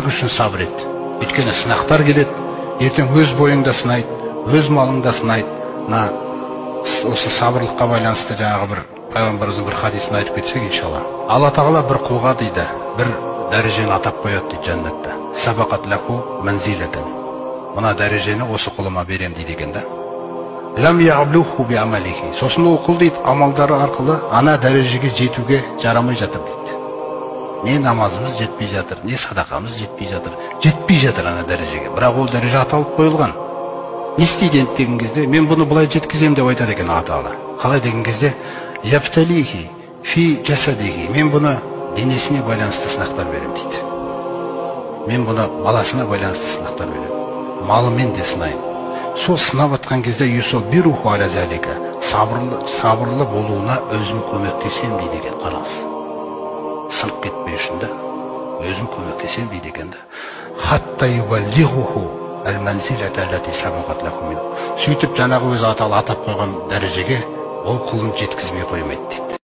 Тәңірлік үшін сабыр ет. Өйткені сынақтар келеді, ертең өз бойыңда сынайды, өз малыңда сынайды. Мына осы сабырлыққа байланысты жаңағы бір пайғамбарымыздың бір хадисін айтып кетсек, иншалла. Алла Тағала бір құлға дейді, бір дәрежені атап қояды дейді жәннатта. Сабақат лаху манзилатан. Мына дәрежені осы құлыма берем дейді екен да. Лам яблуху би амалихи. Сосын ол құл дейді, амалдары арқылы ана дәрежеге жетуге жарамай жатыр дейді. Не намазымыз жетпей жатыр, не садақамыз жетпей жатыр, жетпей жатыр ана дәрежеге. Бірақ ол дәреже аталып қойылған. Не істейді енді деген кезде, мен бұны былай жеткіземін деп айтады екен Алла Тағала. Қалай деген кезде, япталихи фи жасадихи. Мен бұны денесіне байланысты сынақтар беремін дейді. Мен бұны баласына байланысты сынақтар беремін. Малымен де сынаймын. Сол сынап атқан кезде юсаббируху аля залика. Сабырлы, сабырлы болуына өзім көмектесемін дейді екен, қараңыз. Сынып кетпей үшін да өзім көмектесемін дейді екен да. Хатта юбаллигуху әл-манзилата аллати сабақат лаху мин. Сөйтіп жаңағы өзі атап қойған дәрежеге ол құлын жеткізбей қоймайды дейді.